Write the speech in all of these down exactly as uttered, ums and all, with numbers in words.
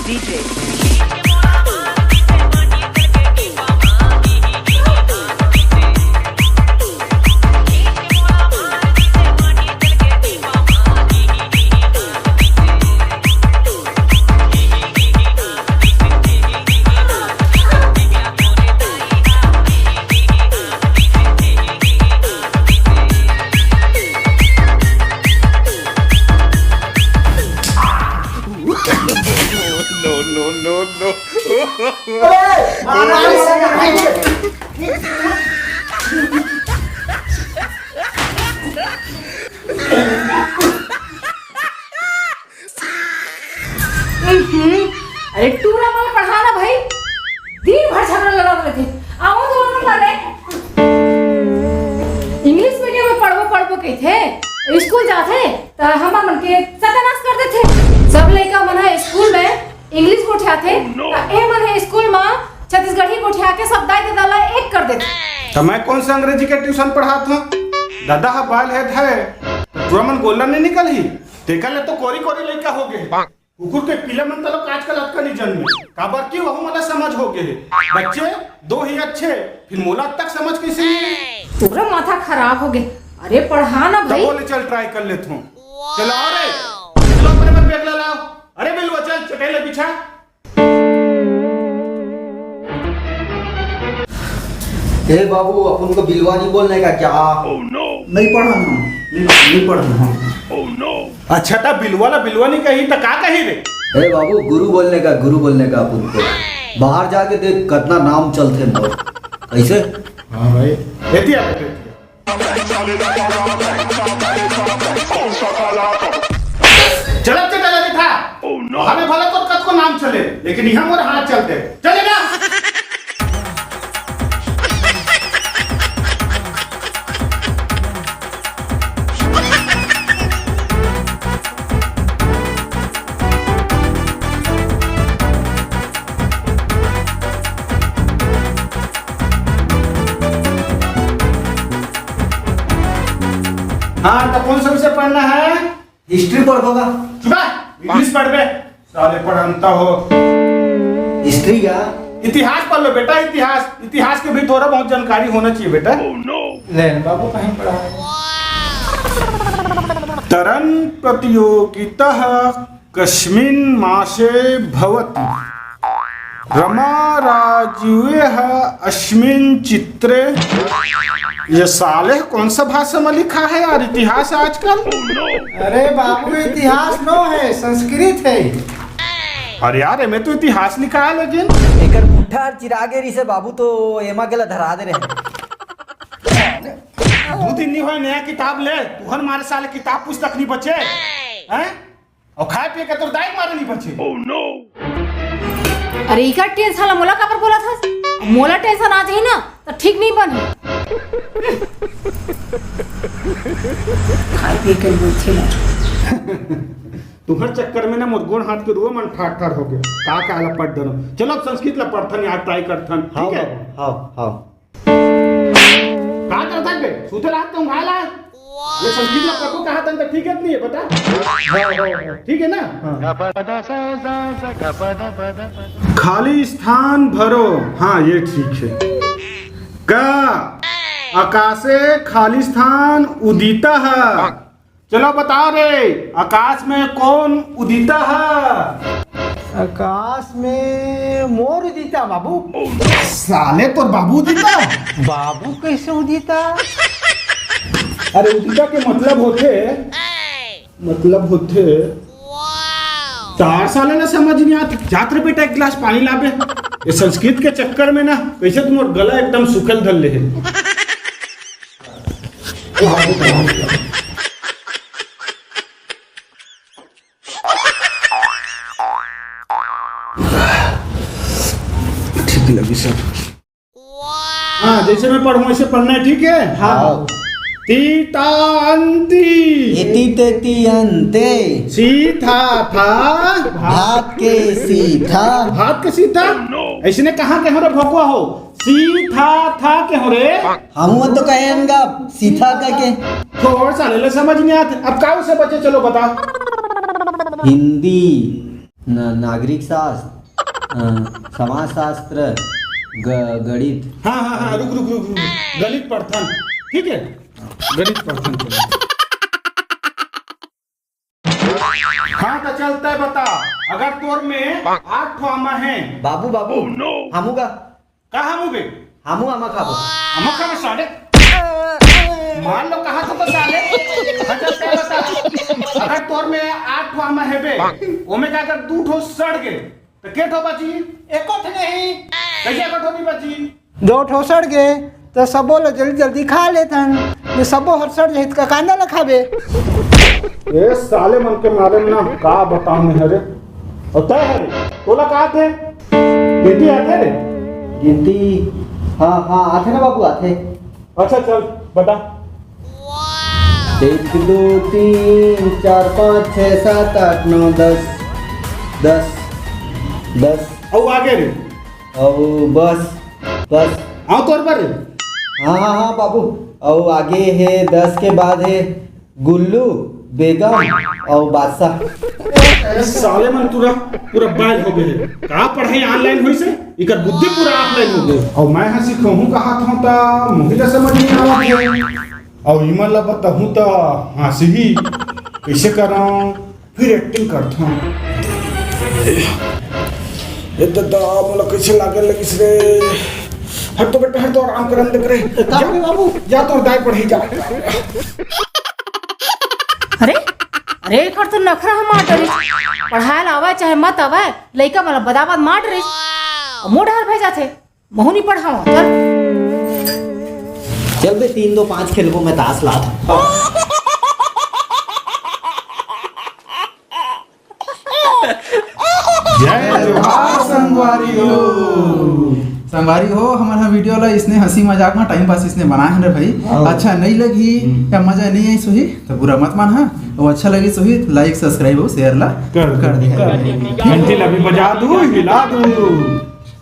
D J. No, no, no, no. हम्म, अरे टूरा मन पढ़ा ना भाई, दिन भर झगड़ा लड़ा रहिथे। आओ तो ना करे। इंग्लिश मीडियम में पढ़बो पढ़बो कहिथे, स्कूल जाथे त हमर मन के सत्यानाश कर देथे। सब लइका मन ह स्कूल में इंग्लिश गोठियाथे, त ए मन ह स्कूल म छत्तीसगढ़ी गोठिया के सब दाई ददा ला एक कर देथे। त मैं कोन से अंग्रेजी के ट्यूशन पढ़ात हूँ? ददा ह bald head है, टूरा मन गोल्लर नइ निकलही। तेकर ले तो कोरी कोरी लइका हो गे। कुकुर के पिला मन तलक आजकल अतका नइ जन्मे, काबर कि वहू मोला समझ हो गे हे। बच्चे दो ही अच्छे, फिर मोला तक समझ कइसे नइ आही? तोरा माथा खराब हो गे। अरे पढ़ा ना भाई। तबो ले चल try कर लेथों। चला रे, चलो अपने मन bag ला लाओ। अरे बिलवा चल चटाई ला बिछा। ए बाबू, अपन को बिलवा नहीं बोलने का क्या? नहीं पढ़न हम, नहीं, नहीं पढ़न हम। अच्छा त बिलवा ला बिलवा नहीं कही त का कही रे? ए बाबू, गुरु बोलने का, गुरु बोलने का अपन को। बाहर जाके देख कितना नाम चलथे मोर। कैसे? हाँ भाई। एती आ बेटे। चलत के डला दिखा। हमें भला तो कतको नाम चले, लेकिन यहाँ मोर हाथ चलते। चले ना। हाँ, तो कौन सा विषय पढ़ना है? हिस्ट्री पढ़ोगा? चुप, इंग्लिश पढ़बे। साले पढ़ंता हो। हिस्ट्री या? इतिहास पढ़ लो बेटा, इतिहास। इतिहास के भी थोड़ा बहुत जानकारी होना चाहिए बेटा। ले बाबू, कहीं पढ़ा। तरन प्रतियोगिता कस्मिन मासे भवति? रमा राजीवेह अस्मिन चित्रे। ये साले कौन सा भाषा में लिखा है यार इतिहास आजकल? अरे बाबू, इतिहास नो है, संस्कृत है। अरे यार, एमे तो इतिहास लिखा है लेकिन। एकर पुट्ठा और चिरागे रही से बाबू तो एमा के ला धरा दे रहे। दू दिन नहीं होए नया किताब ले, तुहर मारे साले किताब पुस्तक नहीं बचे। हैं? अउ खाए पिए के तोर दाई मारे नहीं बचे। अरे इकर टेंशन ला मोला काबर बोलत हस? मोला टेंशन आ जाही ना त ठीक नहीं बनही। खाए पिए के बोलथे ना। तुम्हर चक्कर में ना मोर गोड़ हाथ के रुआ मन ठार ठार हो गए। का का ला पढ़ देनो। चलो अब संस्कृत ला पढ़थन यार, ट्राई करथन, ठीक है? हाँ हाँ। का करत हस बे? सुते रात के उंघाय ला। ये संगीत ला पढ़ो कहा तन तो ठीक है नहीं है बता। ठीक है ना? खाली स्थान भरो। हाँ ये ठीक है। का आकाशे खाली स्थान उदिता है। चलो बताओ रे, आकाश में कौन उदिता है? आकाश में मोर उदिता बाबू। साले तोर बाबू उदिता। बाबू कैसे उदिता? अरे उदिता के मतलब होथे, मतलब होथे। चार साले ना समझ नहीं आत। जात रे बेटा, एक गिलास पानी लाबे। ये संस्कृत के चक्कर में ना कैसे तुम गला एकदम सुखल धर ले है। ठीक लगी सर। हाँ, जैसे मैं पढ़ूँ वैसे पढ़ना है, ठीक है? हाँ। तीता अंती। एती तेती अंते। सीथा था। भात के सीथा। भात के सीथा। ऐसे ने कहाँ के हो रे भोकुआ हो? सीथा था के हो रे? हम तो कहे हमका सीथा कह के। थोड़ा सा ले समझ नहीं आते। अब काऊ से बचे, चलो बता। हिंदी। न-, नागरिक शास्त्र, अ, समाजशास्त्र, ग-, गणित। हाँ, हाँ, हाँ, रुक, रुक, रुक, रुक। गणित पढ़थन, ठीक है? गणित पढ़थन, चलो। हाँ, तो चल तय बता, अगर तोर में आठ ठो आमा है। बाबू, बाबू, हमू का का हमू बे? हमू आमा खाबो। आमा खाबे साले? मान लो कहा तो साले। अच्छा, तय बता, अगर तोर में आठ ठो आमा हेबे, ओमे का अगर दू ठो सड़ गे, तो के ठो बची? एको ठो नहीं। कैसे एको ठो नहीं बची? दो ठो सड़ गे, तो सबो ला जल्दी जल्दी खा लेथन। ये सबो हर सड़ जाही, तो कांदा ला खाबे। ए साले मन के मारे ना, का बताऊं मैं रे। और तय है रे, तोला का आथे? गिनती आथे रे? गिनती, हाँ, हाँ, आथे ना बाबू, आथे। अच्छा, चल, बता। एक, दो, तीन, चार, पाँच, छः, सात, आठ, नौ, दस। दस। दस। अउ आगे रे? अउ बस, बस। अउ तोर पर रे? हाँ, हाँ, हाँ, बाबू। अउ आगे हे, दस के बाद हे गुल्लू, बेगम अउ बादशाह। ए, साले मन पूरा, पूरा बैल हो गए। का पढ़ाई online होइस हे? इकर बुद्धि पूरा offline हो गए। अउ मैं ह सिखाहूं कहात हूं त मोहिला समझ नहीं आवत हे। अउ इमन ला बताहूं त हाँसही। कैसे कराऊं? फिर acting करथंव। ए ददा, मोला कैसे लागे लगिस रे? हट तो बेटा, हट तो, आराम करन दे रे। का हो गे बाबू? जा तो दाई पढ़े जा। अरे, अरे, एकर तो नखरा ह मार डरिस। पढ़ाए ला आवय चाहे मत आवय, लइका मन ला बदाबद मार डरिस। अउ मोर डहर भेजाथे। महू नी पढ़ावं, चल। चल बे, तीन दो पाँच खेलबो, मैं ताश लात हूँ। जय जोहार संगवारी हो। संगवारी हो, हमन ह video ला इसने हंसी मजाक में time pass इसने बनाए हन रे भाई। हाँ। अच्छा नहीं लगी हम्म। या मजा नहीं आई सोही, तो बुरा मत मानहा। अउ अच्छा लगी सोही, like, subscribe अउ share ला कर दे। कर दे। कर दे। घंटी ला भी बजा दू, हिला दू।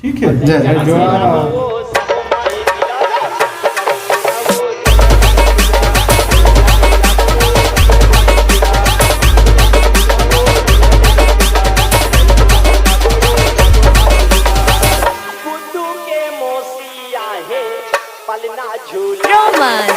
ठीक है। जय जय जोहार। गुड्डू के मौसी आहे, पलना झूला। रोमन।